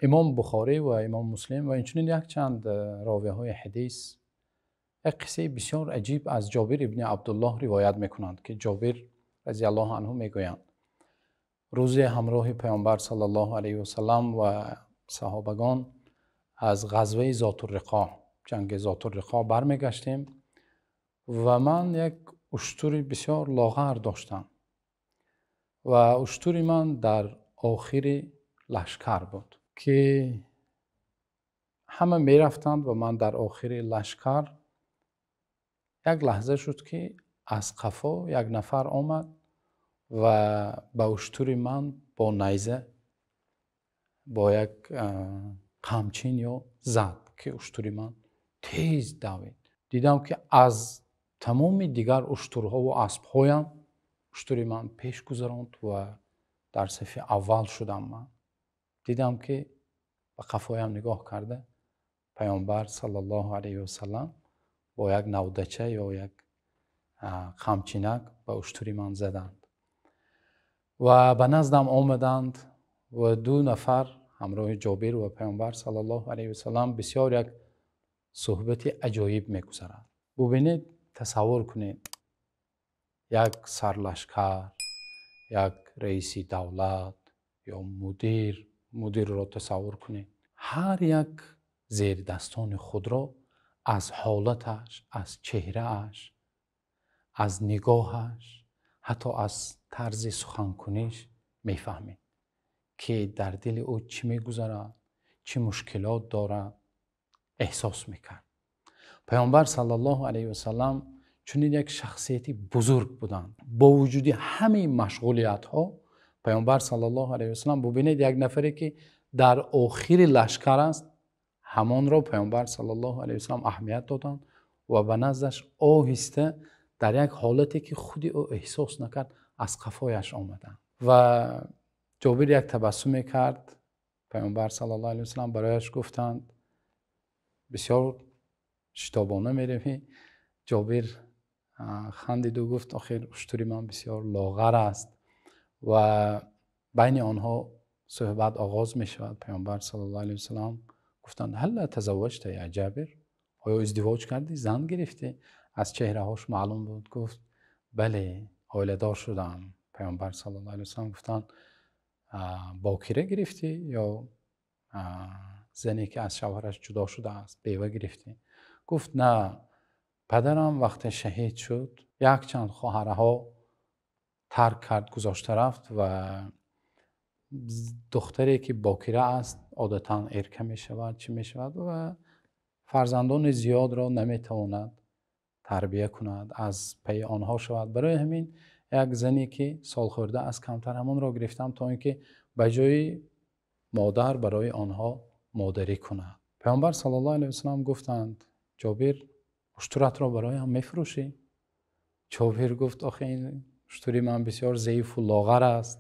Имом Бухорӣ ва Имом Муслим ва инчунин якчанд ровиҳои ҳадис як қиссаи бисёр аҷиб аз Ҷобир ибни Абдуллоҳ ривоят мекунанд, ки Ҷобир разияллоҳу анҳу мегӯянд: рӯзе ҳамроҳи Паёмбар саллаллоҳу алайҳи васаллам ва саҳобагон аз ғазваи Зотурриқо, ҷанги Зотурриқо бармегаштем ва ман як уштури бисёр лоғар доштам ва уштури ман дар охири лашкар буд, ки ҳама мерафтанд ва ман дар охири лашкар. Як лаҳза шуд, ки аз қафо як нафар омад ва ба уштури ман бо найза, бо як қамчин ё зад, ки уштури ман тез давид. Дидам, ки аз тамоми дигар уштурҳо ва аспҳоям уштури ман пеш гузаронд ва дар сафи аввал шудам. Ман дидам, ки ба қафоям нигоҳ карда, Паёмбар саллаллоҳу алайҳи васаллам бо як навдача ё як қамчинак ба уштури ман заданд ва ба наздам омаданд ва ду нафар ҳамроҳи Ҷобир ва Паёмбар саллаллоҳу алайҳи васаллам бисёр як суҳбати аҷоиб мегузарад. Бубинед, тасаввур кунед, як сарлашкар, як раиси давлат ё мудир, мудирро тасаввур кунед, ҳар як зердастони худро аз ҳолаташ, аз чеҳрааш, аз нигоҳаш, ҳатто аз тарзи суханкуниш мефаҳмед, ки дар дили ӯ чӣ мегузарад, чӣ мушкилот дорад, эҳсос мекард. Паёмбар саллаллоҳу алайҳи васаллам чунин як шахсияти бузург буданд. Бо вуҷуди ҳамаи машғулиятҳо Паёмбар саллаллоҳу алайҳи васаллам, бубинед, як нафаре ки дар охири лашкар аст, ҳамонро Паёмбар саллаллоҳу алайҳи васаллам аҳамият доданд ва ба наздаш оҳиста, дар як ҳолате ки худи ӯ эҳсос накард, аз қафояш омаданд. Ва Ҷобир як табассуме кард. Паёмбар саллаллоҳу алайҳи васаллам барояш гуфтанд: бисёр шитобона меравӣ. Ҷобир хандиду гуфт: охир уштури ман бисёр лоғар аст. Ва байни онҳо суҳбат оғоз мешавад. Паёмбар саллаллоҳу алайҳи васаллам гуфтанд: ҳалла тазавваҷта ё Ҷобир, оё издивоҷ кардӣ, зан гирифтӣ? Аз чеҳраҳош маълум буд. Гуфт: бале, оиладор шудам. Паёмбар саллаллоҳу алайҳи васаллам гуфтанд: бокира гирифтӣ ё зане ки аз шавҳараш ҷудо шудааст, бева гирифтӣ? Гуфт: на, падарам вақте шаҳид шуд, якчанд хоҳарҳо тарк кард, гузошта рафт ва духтаре ки бокира аст одатан эрка мешавад, чӣ мешавад, ва фарзандони зиёдро наметавонад тарбия кунад, аз пайи онҳо шавад. Барои ҳамин як зане ки солхӯрда аст, камтар, ҳамонро гирифтам, то инки ба ҷои модар барои онҳо модарӣ кунад. Паёмбар саллаллоҳу алайҳи васаллам гуфтанд: Ҷобир, уштуратро бароям мефурӯшӣ? Ҷобир гуфт: охе, ин уштури ман бисёр заифу лоғар аст,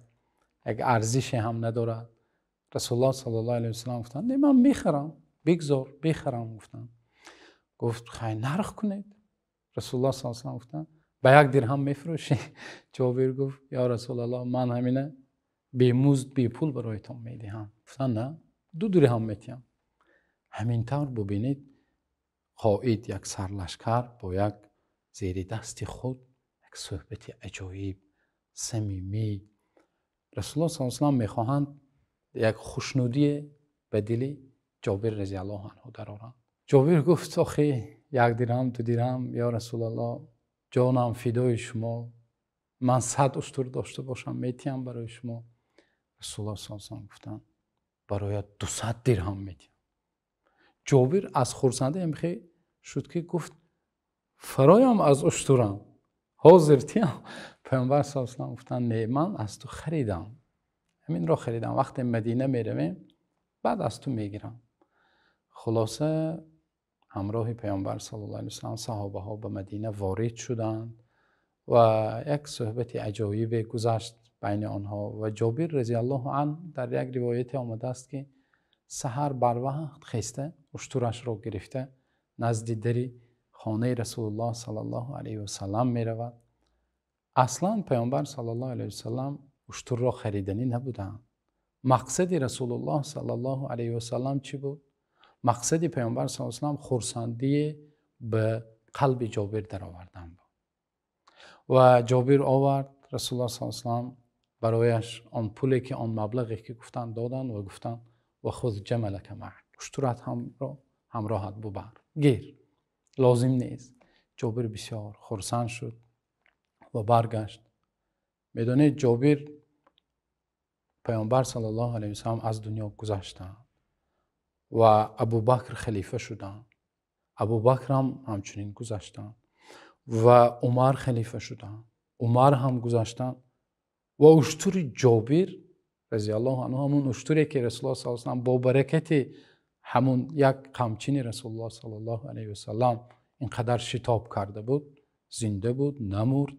як арзише ҳам надорад. Расулуллоҳ саллаллоҳу алайҳи васаллам гуфтанд: не, ман мехарам, бигзор бихарам. Гуфтанд. Гуфт: хай, нарх кунед. Расулуллоҳ саллаллоҳу алайҳи васаллам гуфтанд: ба як дирҳам мефурӯшӣ? Ҷобир гуфт: ё Расулуллоҳ, ман ҳамина бемузд, бепул бароятон медиҳам. Гуфтанд: на, 2 дирҳам медиҳам. Ҳамин тавр бубинед, қоид, як сарлашкар бо як зери дасти худ як суҳбати аҷоиб, самимӣ. Расулуллоҳ саллаллоҳу алайҳи васаллам мехоҳанд як хушнудӣ ба дили Ҷобир разияллоҳу анҳу дароранд. Ҷобир гуфт: охи, 1 дирҳам, 2 дирҳам, ё Расулуллоҳ, ҷонам фидои шумо, ман 100 уштур дошта бошам метиҳам барои шумо. Расулуллоҳ саллаллоҳу алайҳи васаллам гуфтанд: бароят 200 дирҳам метиҳам. Ҷобир аз хурсандӣ ҳамхе шуд, ки гуфт: фароям аз уштурам, ҳозир тиям. Паёмбар саллаллоҳу алайҳи васаллам гуфтанд: не, ман аз ту харидам, ҳаминро харидам, вақте Мадина меравем, баъд аз ту мегирам. Хулоса, ҳамроҳи Паёмбар саллаллоҳу алайҳи васаллам саҳобаҳо ба Мадина ворид шуданд ва як суҳбати аҷоибе гузашт байни онҳо. Ва Ҷобир разияллоҳу анҳу дар як ривояте омадааст, ки саҳар барвақт хеста, уштурашро гирифта, назди дари хонаи Расулуллоҳ саллаллоҳу алайҳи васаллам меравад. Аслан Паёмбар саллаллоҳу алайҳи васаллам уштурро хариданӣ набуданд. Мақсади Расулуллоҳ саллаллоҳу алайҳи васаллам чӣ буд? Мақсади Паёмбар саллаллоҳу алайҳи васаллам хурсандӣ ба қалби Ҷобир даровардан буд. Ва Ҷобир овард, Расулуллоҳ саллаллоҳу алайҳи васаллам барояш он пуле ки, он маблағе ки гуфтанд доданд ва гуфтанд: ва хуз ҷамалака маак, уштурат ҳамро ҳамроҳат бубар, гир, лозим нест. Ҷобир бисёр хурсанд шуд ва баргашт. Медонед, Ҷобир, Паёмбар саллаллоҳу алайҳи васаллам аз дунё гузаштанд ва Абубакр халифа шуданд. Абубакр ҳам ҳамчунин гузаштанд ва Умар халифа шуданд. Умар ҳам гузаштанд ва уштури Ҷобир разияллоҳу анҳу, ҳамун уштуре ки Расулуллоҳ саллаллоҳу алайҳи васаллам бо баракати ҳамун як қамчини Расулуллоҳ саллаллоҳу алайҳи васаллам инқадар шитоб карда буд, зинда буд, намурд.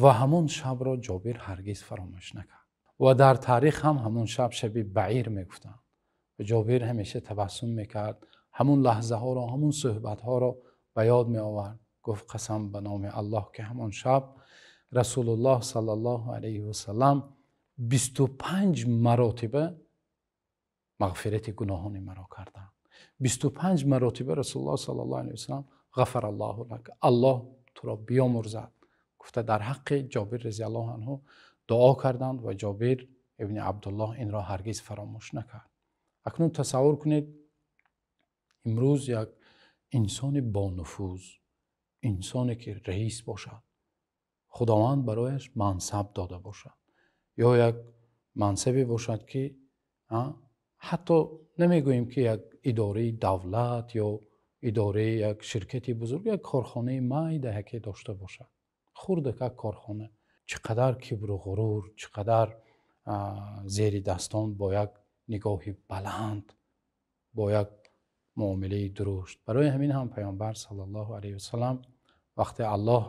Ва ҳамон шабро Ҷобир ҳаргиз фаромӯш накард. Ва дар таърих ҳам ҳамон шаб шаби баъир мегуфтанд. Ва Ҷобир ҳамеша табассум мекард, ҳамон лаҳзаҳоро, ҳамон суҳбатҳоро ба ёд меовард. Гуфт: қасам ба номи Аллоҳ, ки ҳамон шаб Расулуллоҳ саллаллоҳу алайҳи васаллам 25 маротиба мағфирати гуноҳони маро карданд. 25 маротиба Расулуллоҳ саллаллоҳу алайҳи васаллам ғафараллоҳу лак, Аллоҳ туро биёмурзад гуфта дар ҳаққи Ҷобир разияллоҳу анҳу дуо карданд ва Ҷобир ибни Абдуллоҳ инро ҳаргиз фаромӯш накард. Акнун тасаввур кунед, имрӯз як инсони бонуфуз, инсоне ки раис бошад, Худованд барояш мансаб дода бошад ё як мансабе бошад ки ҳатто намегӯем ки як идораи давлат ё идораи як ширкати бузург, як корхонаи майдаҳаке дошта бошад, хурдакак корхона, чӣ қадар кибру ғурур, чӣ қадар зери дастон бо як нигоҳи баланд, бо як муомилаи дурушт. Барои ҳамин ҳам Паёмбар саллаллоҳу алайҳи васаллам вақте Аллоҳ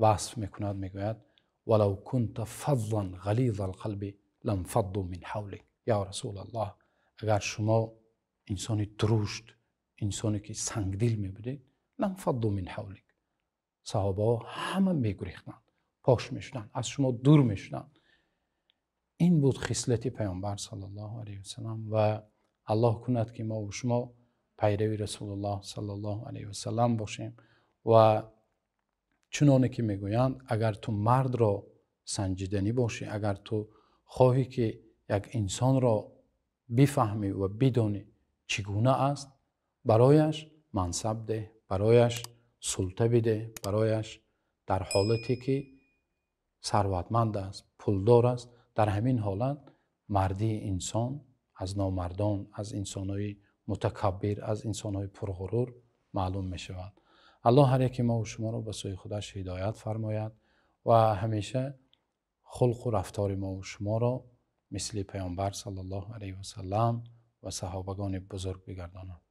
васф мекунад, мегӯяд: валав кунта фаззан ғализал қалби ланфадду мин ҳавлик. Ё Расулаллоҳ, агар шумо инсони дурушт, инсоне ки сангдил мебудед, ланфадду мин ҳавлик, саҳобаҳо ҳама мегурехтанд, пош мешуданд, аз шумо дур мешуданд. Ин буд хислати Паёмбар саллаллоҳу алайҳи васаллам. Ва Аллоҳ кунад ки мо ва шумо пайрави Расулуллоҳ саллаллоҳу алайҳи васаллам бошем. Ва чуноне ки мегӯянд, агар ту мардро санҷиданӣ бошӣ, агар ту хоҳӣ ки як инсонро бифаҳмӣ ва бидонӣ чӣ гуна аст, барояш мансаб деҳ, барояш султа бидеҳ, барояш дар ҳолате ки сарватманд аст, пулдор аст, дар ҳамин ҳолат мардии инсон аз номардон, аз инсонҳои мутакаббир, аз инсонҳои пурғурур маълум мешавад. Аллоҳ ҳар яки мо ва шуморо ба сӯи худаш ҳидоят фармояд ва ҳамеша хулқу рафтори мо ва шуморо мисли Паёмбар саллаллоҳу алайҳи васаллам ва саҳобагони бузург бигардонад.